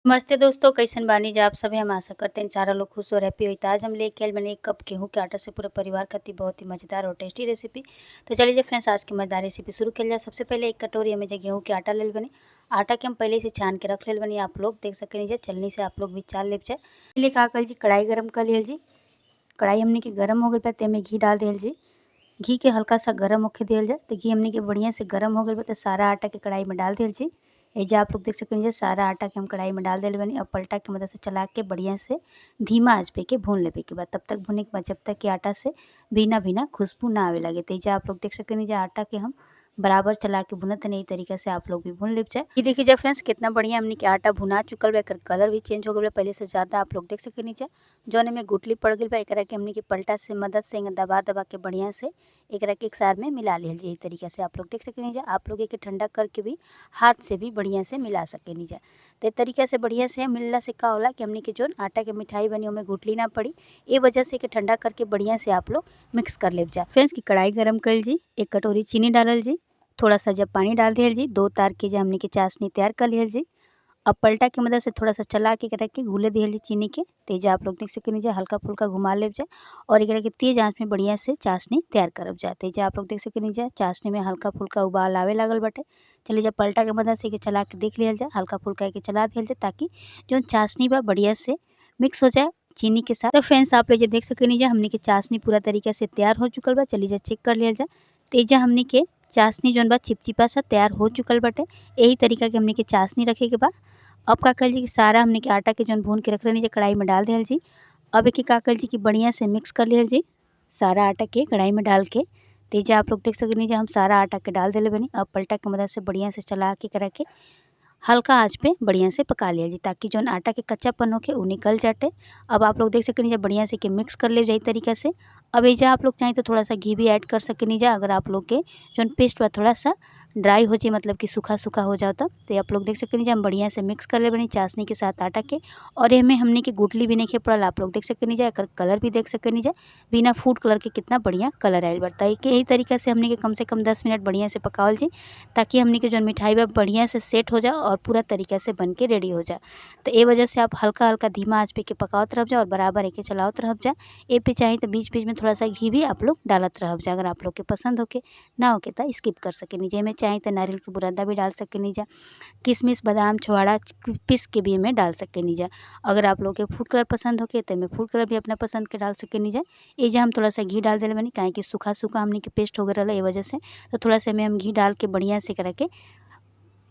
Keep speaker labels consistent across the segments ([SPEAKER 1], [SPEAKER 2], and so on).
[SPEAKER 1] नमस्ते दोस्तों, कैसन बानी जा आप सभी। हम आशा करते हैं सारा लोग खुश और हैप्पी होई। आज हम लेके आए बने 1 कप गेहूं के आटा से पूरा परिवार खातिर बहुत ही मज़ेदार और टेस्टी रेसिपी। तो चलिए फ्रेंड्स, आज की मज़ेदार रेसिपी शुरू कर जाए। सबसे पहले 1 कटोरी हमें जो गेहूँ के आटा ले बने, आटा के हम पहले से छान के रख ले बनी। आप लोग देख सकें जा चलनी से आप लोग भी चाल ले जाए। पहले का कर जी कढ़ाई गर्म कर लियल जी। कढ़ाई हमने के गर्म हो गई पे में घी डाल दियल जी। घी के हल्का सा गर्म होके दियल जाए। तो घी हमने के बढ़िया से गर्म हो गई तो सारा आटा के कढ़ाई में डाल दियल जी। एजा आप लोग देख सकते हैं सारा आटा के हम कढ़ाई में डाल दिल बनी और पलटा के मदद से चला के बढ़िया से धीमा आंच पे के भून लेवे के बाद तब तक भुने के बाद जब तक कि आटा से भीना भीना खुशबू ना आवे लगे। तो एजा आप लोग देख सकते हैं आटा के हम बराबर चला के भुनत नहीं तरीका से आप लोग भी भून ले जाए। ये देखिए फ्रेंड्स कितना बढ़िया हमने के आटा भुना चुकल बा। एकर कलर भी चेंज हो गया पहले से ज़्यादा। आप लोग देख सके नीचे जौन में गुटली पड़ गई बा एकरा के हमने के पलटा से मदद से दबा दबा के बढ़िया से एकरा के एक सार में मिला लिहल जी। तरीका से आप लोग देख सके जा। आप लोग एक ठंडा करके भी हाथ से भी बढ़िया से मिला सके जा। तो तरीका से बढ़िया से मिलला से का होला कि हमने के जो आटा के मिठाई बनी ओमे गुटली ना पड़ी। ए वजह से ठंडा करके बढ़िया से आप लोग मिक्स कर ले जा। फ्रेंड्स की कढ़ाई गर्म कर जी, 1 कटोरी चीनी डालल जी, थोड़ा सा जब पानी डाल दियल जी, 2 तार के जो हमने के चाशनी तैयार कर लियल जी। अब पलटा के मदद से थोड़ा सा चला के एकरा के घुले दियल जी चीनी के। तेज आप लोग देख सकें जा हल्का फुल्का घुमा ले जाए और एकरा के तेज आंच में बढ़िया से चाशनी तैयार करब जाए। तेज आप लोग देख सकें जा चाशनी में हल्का फुल्का उबाल आवे लागल बाटे। चलिए जब पलटा के मदद से चला के देख लियल जाए, हल्का फुल्का के चला दियल जाए ताकि जो चाशनी बा बढ़िया से मिक्स हो जाए चीनी के साथ। तो फ्रेंड्स आप लोग देख सकें जा हमने के चाशनी पूरा तरीका से तैयार हो चुकल बा। चलिए जा चेक कर लियल जाए। तेजा हमने के चाशनी जौन बा चिपचिपा सा तैयार हो चुकल बाटे। यही तरीका के हमने के चाशनी रखे के बा। अब का कर जी कि सारा हमने के आटा के जौन भून के रख रहे कढ़ाई में डाल दियल जी। अब एक का कर जी कि बढ़िया से मिक्स कर लियल जी सारा आटा के कढ़ाई में डाल के। तेजा आप लोग देख सकें जा हम सारा आटा के डाल दिले बनी। अब पलटा के मदद से बढ़िया से चला के करा के हल्का आंच पे बढ़िया से पका लिया जी ताकि जौन आटा के कच्चापन होके उ निकल जाटे। अब आप लोग देख सकें जा बढ़िया से के मिक्स कर ले जाए तरीका से। अब एजा आप लोग चाहें तो थोड़ा सा घी भी ऐड कर सकें जा। अगर आप लोग के जौन पेस्ट बा थोड़ा सा ड्राई हो जाए, मतलब कि सूखा सूखा हो जाता, तो आप लोग देख सकें जा हम बढ़िया से मिक्स कर ले बनी चाशनी के साथ आटा के। और एमे हमने के गुटली भी नहीं पड़ल। आप लोग देख सकें जा एकर कलर भी देख सकें जा बिना फूड कलर के कितना बढ़िया कलर आयल बा। यही तरीका से हमने के कम से कम 10 मिनट बढ़िया से पकावल जी ताकि हमने के जो मिठाई बा बढ़िया से सेट हो जाए और पूरा तरीका से बन के रेडी हो जाए। तो ये वजह से आप हल्का हल्का धीमा आँच पे के पकावत रह जा और बराबर एके चलावत रह जा। ए पे चाहे तो बीच बीच में थोड़ा सा घी भी आप लोग डालत रह जा। अगर आप लोग के पसंद होके ना होके तो स्किप कर सकें। जेमे चाहे तो नारियल के बुरादा भी डाल सकें जा, किशमिश बादाम छुआड़ा पीस के भी में डाल सकें जा। अगर आप लोग के फूड कलर पसंद होके तो में फूड कलर भी अपना पसंद के डाल सकें जा। एजा हम थोड़ा सा घी डाल दिले बनी काहे कि सूखा सूखा हमने के पेस्ट हो गया रहा ए वजह से, तो थोड़ा सा में हम घी डाल के बढ़िया से करा के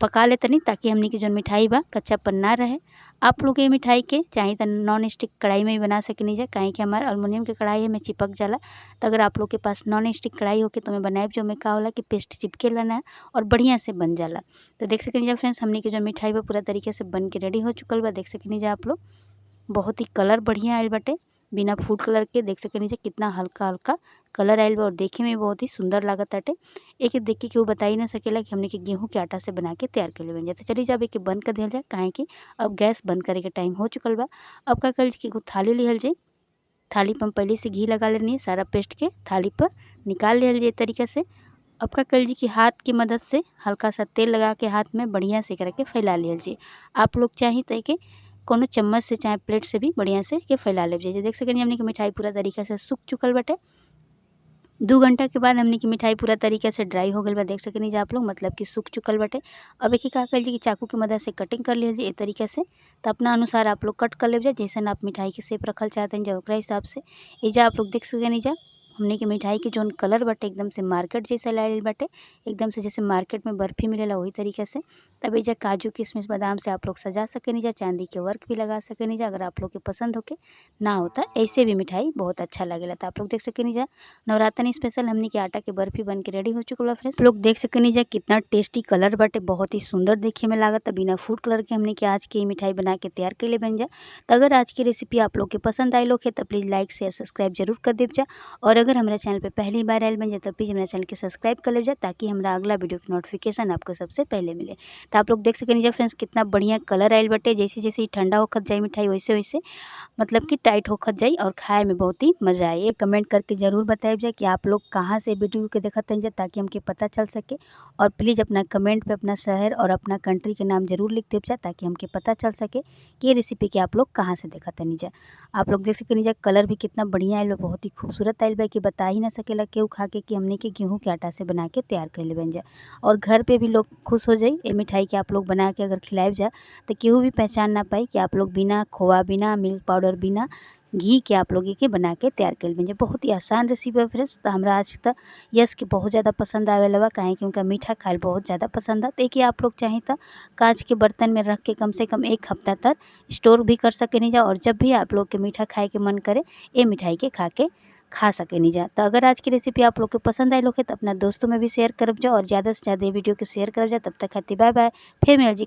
[SPEAKER 1] पका लेते नहीं ताकि हमने की जो मिठाई बा कच्चापन ना रहे। आप लोग ये मिठाई के चाहे तो नॉन स्टिक कढ़ाई में भी बना सकें जा, काहे कि हमारे अल्युमिनियम के कढ़ाई में चिपक जाला। तो अगर आप लोग के पास नॉन स्टिक कढ़ाई होके तो मैं बनाए जो में का होला कि पेस्ट चिपके लाना और बढ़िया से बन जाला। तो देख सकें जा फ्रेंड्स हमने के जो मिठाई बा पूरा तरीके से बन के रेडी हो चुकल बा। देख सकें जा आप लोग बहुत ही कलर बढ़िया आयल बाटे बिना फूड कलर के। देख सकें जा कितना हल्का हल्का कलर आयल बा और देखे में बहुत ही सुंदर लागत आटे। एक देख के केहू बताई ना सकेला कि हमने के गेहूं के आटा से बना के तैयार कर ले जाए। चलिए जब एक बंद कर दिया जाए काहे कि अब गैस बंद करे के टाइम हो चुकल बा। अब का कर कि थाली लिहल जाए। थाली पर हम पहले से घी लगा लेनी है, सारा पेस्ट के थाली पर निकाल लिहल जाए तरीका से। अब का कर जी कि हाथ की मदद से हल्का सा तेल लगा के हाथ में बढ़िया से करके फैला लिहल जाए। आप लोग चाहे तो के कोनो चम्मच से चाहे प्लेट से भी बढ़िया से के फैला ले जाए। देख सकें हमने की मिठाई पूरा तरीका से सूख चुकल बाटे। 2 घंटा के बाद हमने की मिठाई पूरा तरीका से ड्राई हो गई बा। देख सकें जा आप लोग मतलब कि सूख चुकल बाटे। अब एक का कर जी कि चाकू की मदद से कटिंग कर लिया जी ए तरीका से। तो अपना अनुसार आप लोग कट कर ले जाए जैसन आप मिठाई के शेप रखल चाहते हैं जा ओकरा हिसाब से। एजा आप लोग देख सकें जा हमने के मिठाई के जोन कलर बाटे एकदम से मार्केट जैसा लायल बाटे, एकदम से जैसे मार्केट में बर्फ़ी मिलेला वही तरीके से। तब एजा काजू किशमिश बादाम से आप लोग सजा सकें जा, चांदी के वर्क भी लगा सकें जा। अगर आप लोग के पसंद होके ना होता ऐसे भी मिठाई बहुत अच्छा लगेला। तो आप लोग देख सकें जा नवरात्रनि स्पेशल हमने के आटा के बर्फ़ी बन के रेडी हो चुकल बा। फ्रेंड्स लोग देख सकें जा कितना टेस्टी कलर बाटे, बहुत ही सुंदर देखे में लागत। बिना फूड कलर के हमने के आज की मिठाई बना के तैयार कैले बन जा। तो अगर आज की रेसिपी आप लोग के पसंद आई लोग है तो प्लीज़ लाइक शेयर सब्सक्राइब जरूर कर देव जा। और अगर हमारे चैनल पे पहली बार आयल बन जाए तो प्लीज़ हमारे चैनल के सब्सक्राइब कर ले जाए ताकि हमारा अगला वीडियो की नोटिफिकेशन आपको सबसे पहले मिले। तो आप लोग देख सकेनी जा फ्रेंड्स कितना बढ़िया कलर आयल बाटे। जैसे जैसे ठंडा होखत जाई मिठाई वैसे वैसे मतलब कि टाइट होखत जाई और खाए में बहुत ही मज़ा आई। कमेंट करके ज़रूर बताइब जा कि आप लोग कहाँ से वीडियो के देखत हन जा, ताकि हमके पता चल सके। और प्लीज़ अपना कमेंट पे अपना शहर और अपना कंट्री के नाम जरूर लिख देब जा, ताकि हमके पता चल सके कि ये रेसिपी के आप लोग कहाँ से देखत हनी जा। आप लोग देख सकेनी जा कलर भी कितना बढ़िया आयल बा, बहुत ही खूबसूरत आयल बा कि बता ही ना सकेला केहू खा के कि हमने के गेहूँ के आटा से बना के तैयार कर बन जा। और घर पे भी लोग खुश हो जाई ये मिठाई के आप लोग बना के अगर खिलाए जा तो केहू भी पहचान ना पाई कि आप लोग बिना खोआ, बिना मिल्क पाउडर, बिना घी के आप लोग के बना के तैयार कर बन जा। बहुत ही आसान रेसिपी है फ्रेंड्स। तो हमरा आज तक यश के बहुत ज़्यादा पसंद आवेला बा, काहे कि उनका मीठा खायल बहुत ज़्यादा पसंद है। तो देखिए आप लोग चाहें तो कांच के बर्तन में रख के कम से कम 1 हफ्ता तक स्टोर भी कर सकेनी जा। और जब भी आप लोग के मीठा खाए के मन करे ये मिठाई के खा के खा सकेनी जा। तो अगर आज की रेसिपी आप लोग के पसंद आई लोग तो अपना दोस्तों में भी शेयर करब जा और ज़्यादा से ज़्यादा वीडियो के शेयर करब जा। तब तक खातिर बाय बाय, फिर मिल जी।